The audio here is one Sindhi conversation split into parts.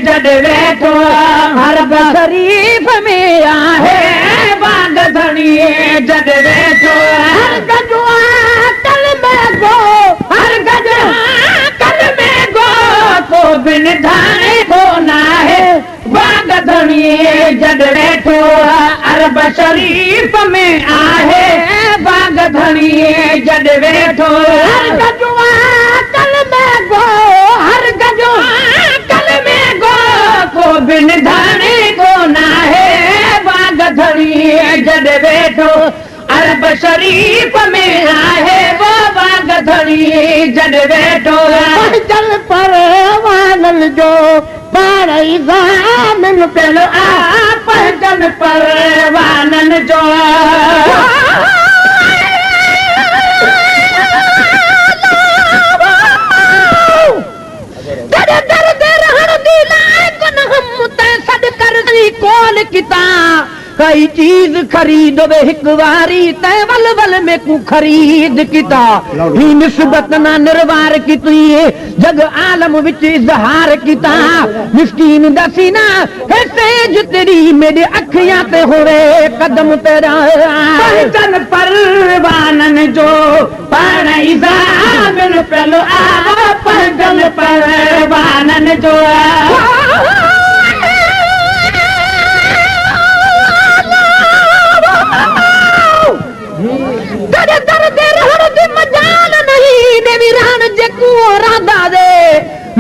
جڏ ويٺو عرب شريف ۾ آهي باغ ڌڻي جڏ ويٺو. هر گجو ڪلمي گو هر گجو ڪلمي گو ڪو بن ڌڻي ڪو ناهي باغ ڌڻي جڏ ويٺو عرب شريف ۾ آهي باغ ڌڻي جڏ ويٺو. هر گجو ڪلمي گو هر گجو ڪلمي گو ڪو بن ڌڻي ڪو ناهي باغ ڌڻي جڏ ويٺو عرب شريف ۾ آهي وو باغ ڌڻي جڏ ويٺو. پنهنجن پروانن جو پاڻ ئي ضامن پيل آ. پنهنجن پروانن جو. تيڏي در تي رهڻ the لائق نه هم تين سڏ ڪر سي قول ڪيتا. ڪائي چيز خريد وي هڪ واري تنهن ول ول ميڪون خريد ڪيتا هي نسبت نا نروار ڪيتي جڳ عالم وچ اظهار ڪيتا مسڪين دا سينا هي سيج تيڏي ميڏي اکيان تي هووي قدم تيڏا. پنهنجن پروانن جو پاڻ ئي ضامن پيل آ پنهنجن پروانن جو. تيڏي در تي رهڻ the مجال نهين ڏيوي رهڻ جيڪو رهندا the.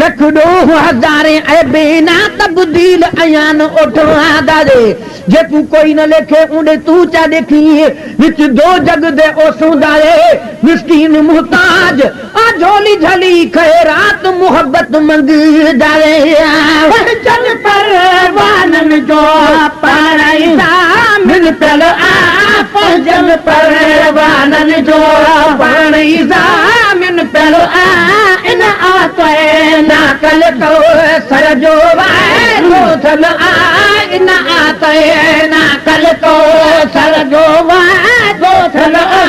لک ڏوهه هزارين عيبين آ تبديل عيان اوٺڻ آندا the. جي تون ڪوئي نه ليکي اونڏي تون چا ڏيکين وچ دو جڳ the اوسون دائي مسڪين محتاج آ جهولي جهلي خيرات محبت منگ دائي. پنهنجن پروانن جو پاڻ ئي ضامن پيل آ پنهنجن پروانن جو پاڻ ئي ضامن پيل آ ان آتئي نا ڪل ڪو سر جو وائکو ٿل آ ان آتئي نا ڪل ڪو سر جو وائکو ٿل آ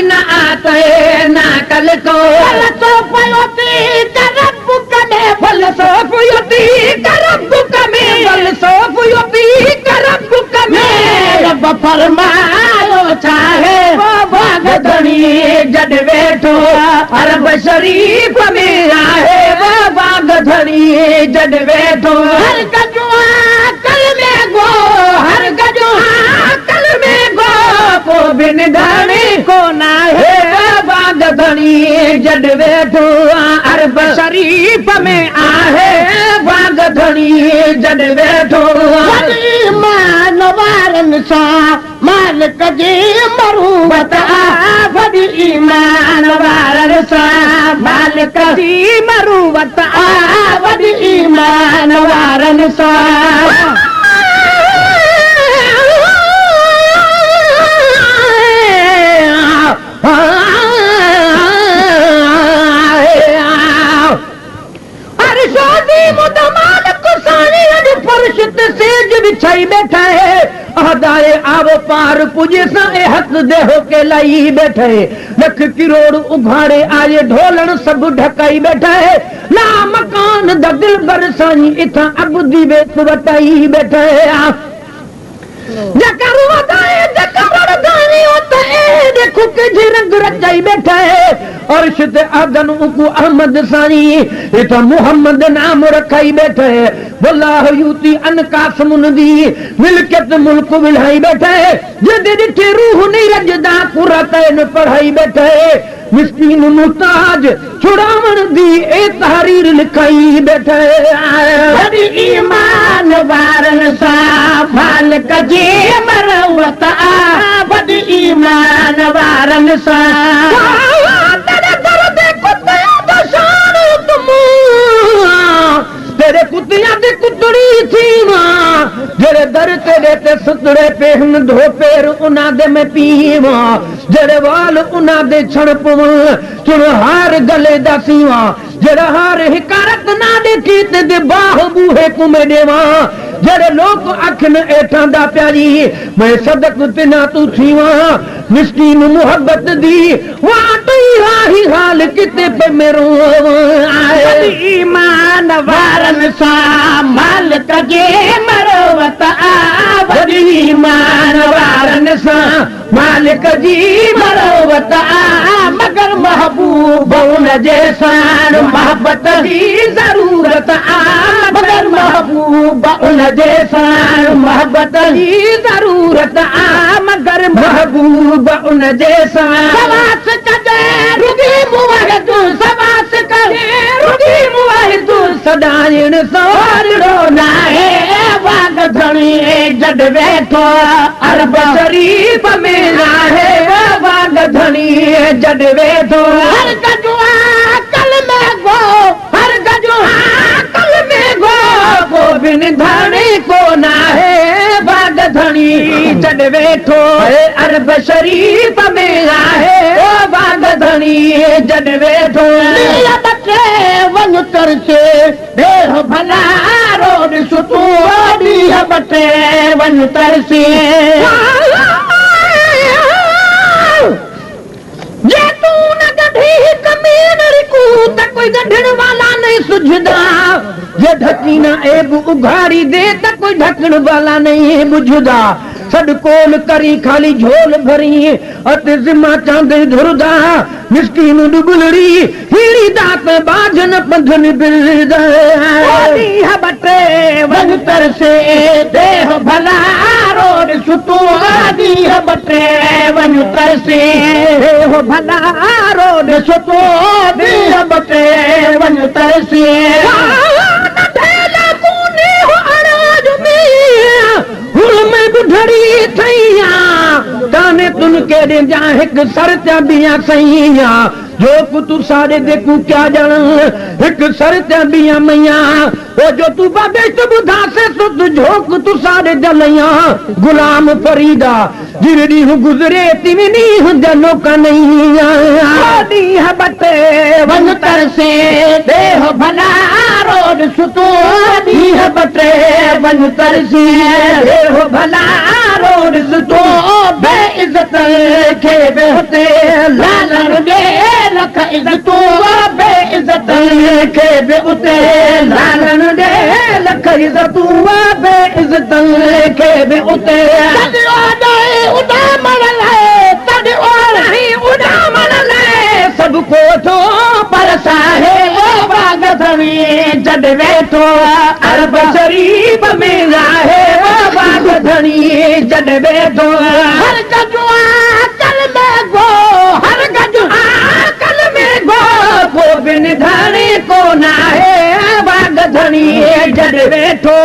ان آتئي نا ڪل ڪو. ڦل سو پيو ٿي ڪرب ڪمي ڦل سو پيو ٿي ڪرب ڪمي ڦل سو پيو ٿي ڪرب ڪمي. رب فرمايو ڇاهي باغ ڌڻي جڏ ويٺو عرب شريف ۾ آهي باغ ڌڻي جڏ ويٺو. هر گجو ڪلمي گو هر گجو ڪلمي گو ڪو بن ڌڻي ڪو ناهي باغ ڌڻي جڏ ويٺو عرب شريف ۾ آهي باغ ڌڻي جڏ ويٺو. وڏي ايمان وارن سان مالڪ جي مروت آ وڏي ايمان وارن سان مالڪ جي مروت آ وڏي ايمان وارن سان. فرش تي سيج وڇائي ويٺا آدائي آو پار پڄي سان ۽ حق ديهو ڪي لائي ويٺا لک ڪروڙ اگهاڙي آئي ڍولڻ سڀ ڍڪائي ويٺا لا مڪان دا دلبر سائين اتان ابدي ويس وٽائي ويٺا جيڪا روئندائي جيڪا رڙندائي ات اي ڏيکو ڪنهنجي رنگ رچائي ويٺا عرش تي آدن اڪو احمد سائين اتان محمد نام رکائي ويٺا والله يوتي ان قاسم the ملڪيت ملڪ ولهائي ويٺا جنهن ڏٺي روح نئي رجدا قرتين پڙهائي ويٺا مسڪين محتاج ڇڙاوڻ the اي تحرير لکائي ويٺا. وڏي ايمان وارن سان مالڪ جي مروت آ وڏي ايمان وارن سان. تيڏي در تي ڪتيان دا شان تم تيري ڪتيان the ڪتڙي ٿيواں جهڙي در تيڏي تي ستڙي پهن ڌو پير انهان دي ۾ پيواں جهڙي وال انهان دي ڇڻ پون چڻ هار گلي دا سيواں جهڙا هار حڪارت نا ڏيکي تي the باهه بوهي ڪمي ڏيواں جهڙي لوڪ اکين ايٺان دا پياري مين صدق تنا تون ٿيواں. مسڪين محبت the واٽ ئي آهي حال ڪتي پئي ميرو آهي. وڏي ايمان وارن سان مالڪ جي مروت آ. وڏي ايمان وارن سان مالڪ جي مروت آ. مگر محبوب ان جي ساڻ محبت جي ضرورت آ. مگر محبوب ان جي ساڻ محبت جي ضرورت آ. مگر محبوب ان جي ساڻ. سواس ڪجي رڳي موحد، سواس ڪجي رڳي موحد. سڏائڻ سورڙو ناهي واڳ ڌڻي جڏ ويٺو عرب شريف ۾ آهي واڳ ڌڻي جڏ ويٺو. هر گجو آ ڪلمي گو، هر گجو آ ڪلمي گو. ڪو بن ڌڻي ڪو ناهي واڳ ڌڻي جڏ ويٺو عرب شريف ۾ آهي واڳ ڌڻي جڏ ويٺو. ڏينهن ٻه ٽي وڃ ترسي ديهه ڀلارو ڏس تون، ڏينهن ٻه ٽي وڃ ترسي. جي تون نه ڳڍي هڪ مينهن رڪو ته ڪوئي ڳڍڻ والا نہیں سجهندا. جي ڍڪي نه عيب اگهاڙي the ته ڪوئي ڍڪڻ والا نہیں ٻجهندا. سڏ ڪول ڪري خالي جهول ڀري ات ذمہ چاندي ڌردا. مسڪين ڏبلڙي هيڙي دات باجهه نه پنڌن بلدا. ڏينهن ٻه ٽي وڃ ترسي ديهه ڀلارو ڏس تون، ڏينهن ٻه ٽي وڃ ترسي ديهه ڀلارو ڏس تون، ڏينهن ٻه ٽي وڃ ترسي. ٻڍڙي ٿئي تاني تن ڪيڏي جا هڪ سر تيا بيا سئيا. جو ڪو ساڏي ديکو ڪيا ڄاڻ هڪ سر تيا بيا مئيا. او جو تون بابيشت ٻڌا سي ست جهوڪ تون ساڏي جليا. غلام فريدا جر ڏينهن گذري تيوين ڏينهن جلو ڪنئيا. ڏينهن ٻه ٽي وڃ ترسي ديهه ڀلارو ڏس تون، ڏينهن ٻه ٽي وڃ ترسي ديهه ڀلارو ڏس تون. بي عزت کي به هتي لالڻ ڏي لک عزتون، بي عزت کي به اتي لالڻ ڏي لک عزتون، بي عزت کي به اتي. اڏامڻ لاءِ، تڏ اڏامڻ لاءِ سڀ ڪو ٿو پر ساهي واڳ ڌڻي جڏ ويٺو عرب شريف ۾ آهي واڳ ڌڻي جڏ ويٺو. هر گجو آ ڪلمي گو، هر گجو آ ڪلمي گو. ڪو بن ڌڻي ڪو ناهي واڳ ڌڻي جڏ ويٺو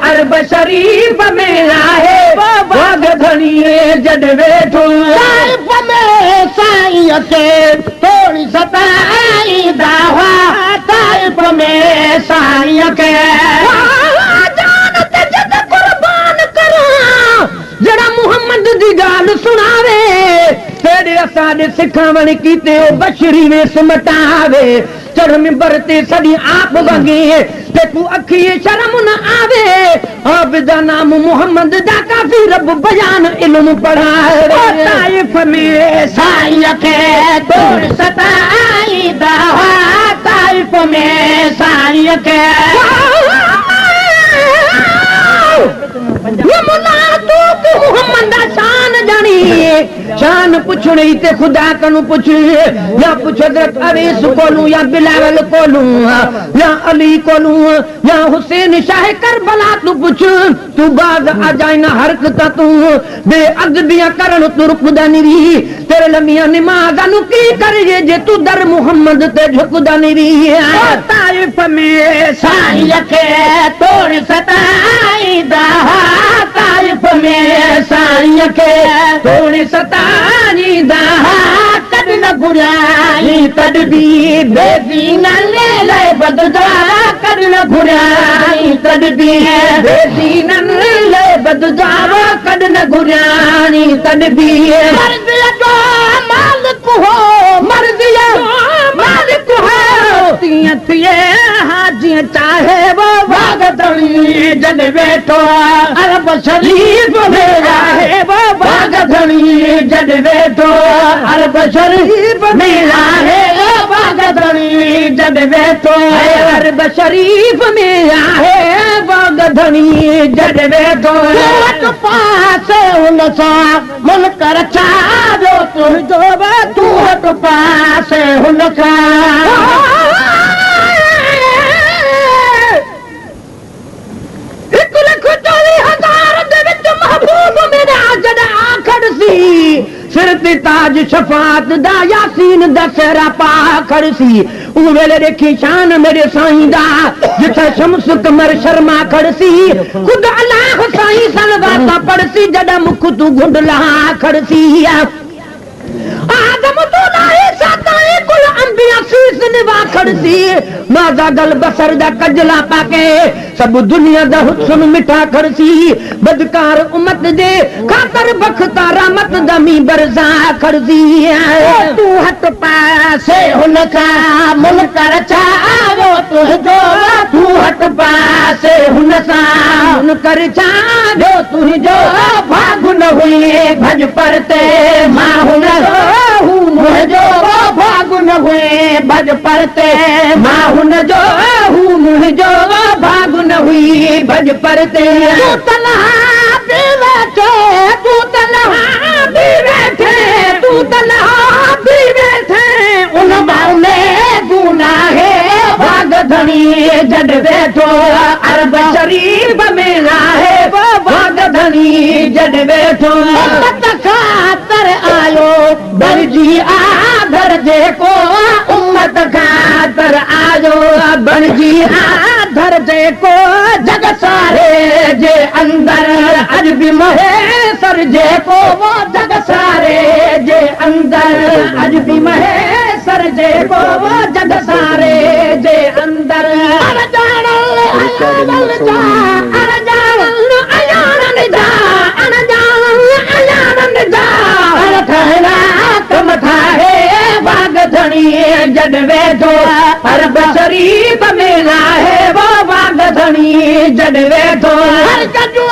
عرب شريف ۾ آهي واڳ ڌڻي جڏ ويٺو. طائف ۾ سائين کي ٿوري ستائيندا هئا، طائف ۾ سائين کي. جان تي جد قربان ڪران جهڙا محمد جي ڳالهه سڻاوي. تيڏي اسان سکاوڻ ڪيتي او بشري ويس مٽاوي. چڙهه ممبر تي سڄي آپ وڳي ته تون اکي شرم نه آوي. آپ جا نام محمد دا ڪافي رب بيان علم پڙهائي. طائف ۾ سائين کي ٿوري ستائيندا هئا، طائف ۾ سائين کي. محمد شان ڄاڻي شان پڇڻي تي خدا ڪنو پڇ يا پڇ حضرت اويس ڪولون يا بلاول ڪولون يا علي ڪولون يا حسين شاهه ڪربلا تون پڇ. تون باز اجائي نه حرڪت تون بي ادبيان ڪرڻ تون رڪدا نري. تيري لميان نماز نو ڪي ڪري جي تون در محمد تي جهڪدا نري. طائف ۾ سائين کي ٿوري ستائيندا هئا، طائف ۾ سائين کي ٿوري ستائيندا هئا. تڏ نه گهريائين تڏ به بيدين لاءِ بددا، ڪڏ نه گهريائين تڏ به بيدين لاءِ بددا، ڪڏ نه گهريائين تڏ به. مرضي جو مالڪ هو، مرضي مالڪ هو. تيئن ٿئي ها جيئن چاهي واڳ ڌڻي جڏ ويٺو عرب شريف ۾ آهي واڳ ڌڻي. ڌڻي جڏ ويٺو، عرب شريف ۾ آهي باغ ڌڻي جڏ ويٺو. عرب شريف ۾ آهي باغ ڌڻي جڏ ويٺو. تون هٽ پاسي هن سان منڪر ڇا ٻيو تنهنجو، تون هٽ پاسي هن کان. 1,24,000 ਦੇ ਵਿੱਚ ਮਹਬੂਬ ਮੇਰਾ ਜਦ ਆਖੜ ਸੀ, ਸਿਰ ਤੇ ਤਾਜ ਸ਼ਫਾਤ ਦਾ ਯਾਸੀਨ ਦਾ ਸਿਹਰਾ ਪਾ ਖੜਸੀ। ਉਹ ਵੇਲੇ ਦੇਖੀ ਸ਼ਾਨ ਮੇਰੇ ਸਾਈਂ ਦਾ, ਜਿੱਥੇ ਸ਼ਮਸ ਕਮਰ ਸ਼ਰਮਾ ਖੜਸੀ। ਖੁਦ ਅੱਲਾਹ ਸਾਈਂ ਸਲਵਾਤਾਂ ਪੜਸੀ, ਜਦ ਮੁਖ ਤੂੰ ਘੁੰਡ ਲਹਾ ਖੜਸੀ। ਆਦਮ ਤੋਂ ਲਾਏ ਸਾਤਾਏ ਕੁਲ ਅੰਬੀਆ ਸੀਸ ਨਿਵਾ ਖੜਸੀ। ਮਾਜ਼ਾ ਗਲ ਬਸਰ ਦਾ ਕਜਲਾ ਪਾ ਕੇ ਸਭ ਦੁਨੀਆ ਦਾ ਹੁਸਨ ਮਿਠਾ ਖੜਸੀ। ਬਦਕਾਰ ਉਮਤ ਦੇ ਖਾਤਰ ਬਖਤਾ ਰਹਿਮਤ ਦਾ ਮੀ ਬਰਜ਼ਾ ਖੜਸੀ। ਤੂੰ ਹਟ ਪਾਸੇ ਹੁਨ ਖਾਂ ਮੁਨਕਰ ਛਾ ਆਵੋ ਤੁੰहिंजो, ਤੂੰ ਹਟ ਪਾਸੇ ਹੁਨ सां मुनकर छा ॿियो तुंहिंजो। भाॻ न हुई भॼ परते मां हुन हू मुंहिंजो, भाॻ न हुई भॼ परते मां हुन जो, हू मुंहिंजो, भाॻ न हुई भॼ परते। तूं तन्हा बि वेठे, तूं तन्हा बि वेठे, तूं तन्हा बि वेठे, उन बाउने गुनाहे भाॻ धणी जॾ वेठो, अरब शरीफ में आहे भाॻ धणी जॾ वेठो। उम्मत खातर आयो बणजी आधर जेको, उम्मत खातर आयो बणजी आधर जेको। जग सारे जे अंदर अॼु बि महेसर जेको, जग सारे जे अंदर अॼु बि महेसर जेको, जग सारे जे अंदर। अणॼाणल अयाणल जा, अणॼाणल अयाणन जा, अणॼाणल अयाणन जा। अण ठाहिणा कम ठाहे बाग धणी जॾ वेठो, अरब शरीफ में आहे वो बाग धणी जॾ वेठो। हर कजू